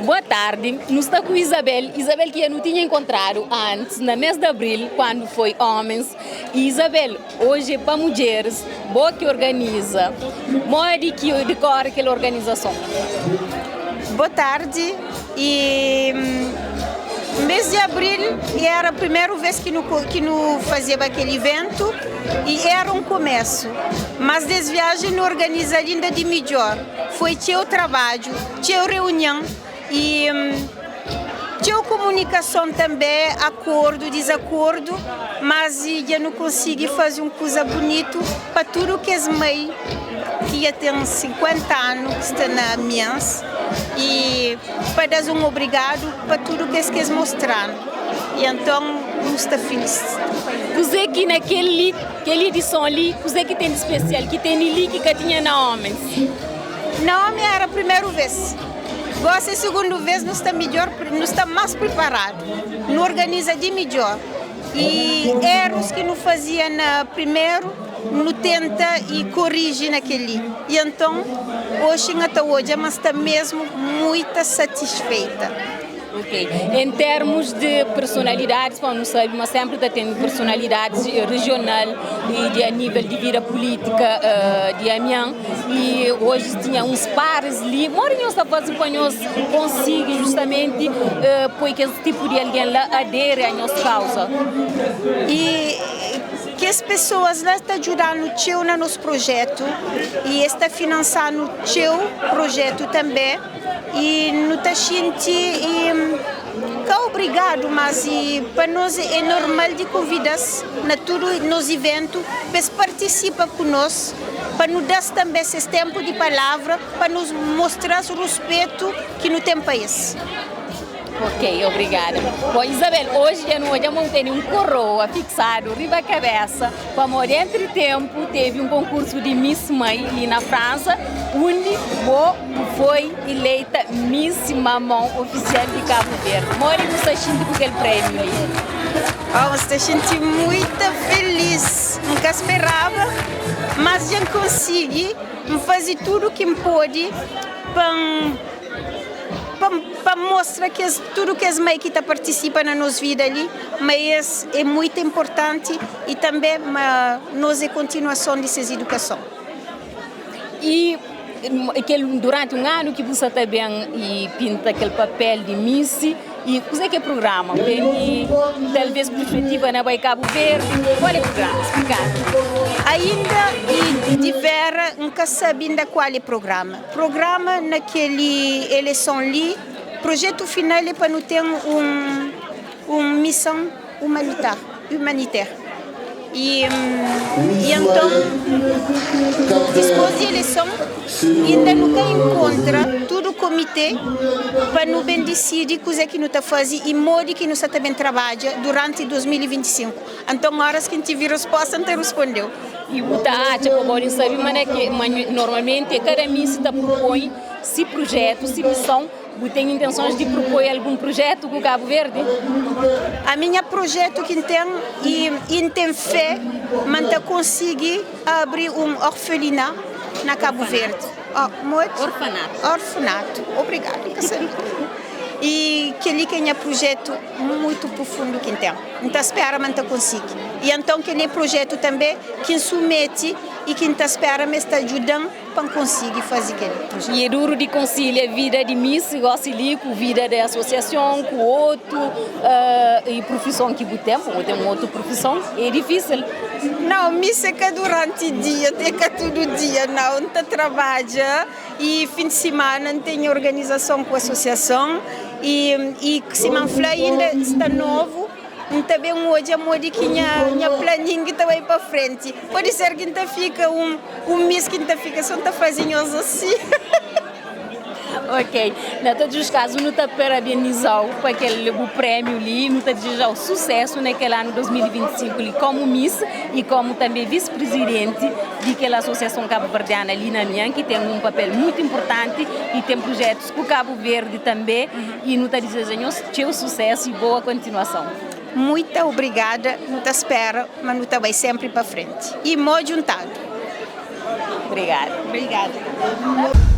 Boa tardi, nu sta ku Isabel, Isabel ki dja nu tinha enkontradu antis na mes di abril kuandu foi homens e Isabel hoje é pa mudjeres, bo ki organiza, modi ki dikori kel organizason? Boa tardi, e mes di abril era primeru vez ki nu ki nu fazeba kel iventu e era un kumesu, mas des viajen nu organiza inda di midjor. Foi txeu trabadju, txeu reunion y txeu komunikason tanbe, akordu, dizakordu, mas dja nu konsigi faze un kuza bunitu pa tudu kes mai ki dja ten 50 anu ki sta na Amiens y pa da-s un obrigadu pa tudu kes ki es mostra-nu. Y anton nu sta filis. Kuzê ki na kel li Kel idison li, kuzê ki ten di spesial ki tene li ki ka tinha na ómens? Na ómi éra primeru vês. Gósi é sugundu vês, nu sta midjór, nu sta más priparadu. Nu organiza di midjór i érus ki nu fazia na primeru, nu tenta i koriji na kel-li. I anton, oxi N ta odja ma N sta mésmu muita satisfeita. Ok, em termos de personalidades, bom, nu sabe ma sempre ta ten personalidades regional e de a nível de vida política uh, de Amiens e hoje tinha uns pares li, modi nhos ta faze pa nhos consigue justamente uh, poi kes tipo de alguém lá adere a nhos causa? E kes pessoas lá ta ajudanu txeu na nos projeto e es ta finansanu txeu projeto també. I nu ta xinti ka obrigadu, mas pa nos é normal di konvida-s na tudu nos iventu pa es partisipa ku nos, pa nu da-s tanbê ses tenpu di palavra, pa nu mostra-s ruspetu ki nu ten pa es. Ok, obrigada. Bom, Isabel, oji dja nu odja ma bu tene un koroa fiksadu riba kabesa pamodi entri tenpu tevi un konkursu di Miss Mãe li na Fransa undi bo foi ileita Miss Mamon Ofisial di Kabu Verdi. Modi bu sta xinti ku kel prémiu li? Oh, N sta xinti muita felis. N ka speraba, mas dja N konsigi. N faze tudu ki N pode pa N pa mostra kes tudu kes mai ki ta partisipa na nos vida li ma es é muitu inportanti i tanbe ma nos é kontinuason di ses idukason. I kel duranti un anu ki bu sa ta ben i pinta kel papel di Miss i kuzê ki é prugrama? Tene talvez perspetiva na bai Kabu Verdi? Kual é prugrama? Splikanu. Ainda i di vera N ka sabe inda kual é prugrama. Programa na kel eleison li, projetu final é pa nu ten un un mison umanitar, humanitaire. I i anton dispos di eleison inda nu ka inkontra tudu komite pa nu ben disidi kuze ki nu ta faze i modi ki nu sa ta ben trabadja duranti 2025. Anton oras ki N tivi resposta N ta respondeu. I bu ta atxa pa bo di sabe ma na ke ma normalmenti kada misi ta prupoi si prujetu, si mison. Bu ten intensons di prupoi algun prujetu ku Kabu Verdi? Ami nha prujetu ki N ten i i N ten fe ma N ta konsigi abri un orfelina na Kabu Verdi. Modi? Orfanato. Orfanato. Obrigadu, N ka sabe. I kel-li ki é nha prujetu mutu prufundu ki N ten. N ta spera ma N ta konsigi. I anton kel-li é projetu tanbe ki N sumeti i ki N ta spera ma es ta djuda-m pa N konsigi faze kel projetu. I é duru di konsilia vida di Miss gosi li ku vida di asosiason, ku otu i prufison ki bu ten, bu ten un otu prufison, é difisil? Nau, Miss é ka duranti dia, é ka tudu dia, nau. N ta trabadja i fin di simana N ten organizason ku asosiason. I i sima N fla inda sta novu, N ta ben odja modi ki nha nha planingu ta bai pa frenti. Pode ser ki N ta fika un un mis ki N ta fika so N ta faze nhos asi. Ok, na todos os casos nu ta parabenizau pa kel bu prémiu li, nu ta dizejau susesu na kel anu 2025 li komu Miss i komu tanbe vice-presidenti di kel asosiason kabuverdiana li na Amiens ki ten un papel mutu inpurtanti i ten prujetus ku Kabu Verdi tanbe i nu ta dizeja nhos txeu susesu i boa kontinuason. Muita obrigada, nu ta spera ma nu ta bai sempri pa frenti i mo djuntadu. Obrigada. Obrigada.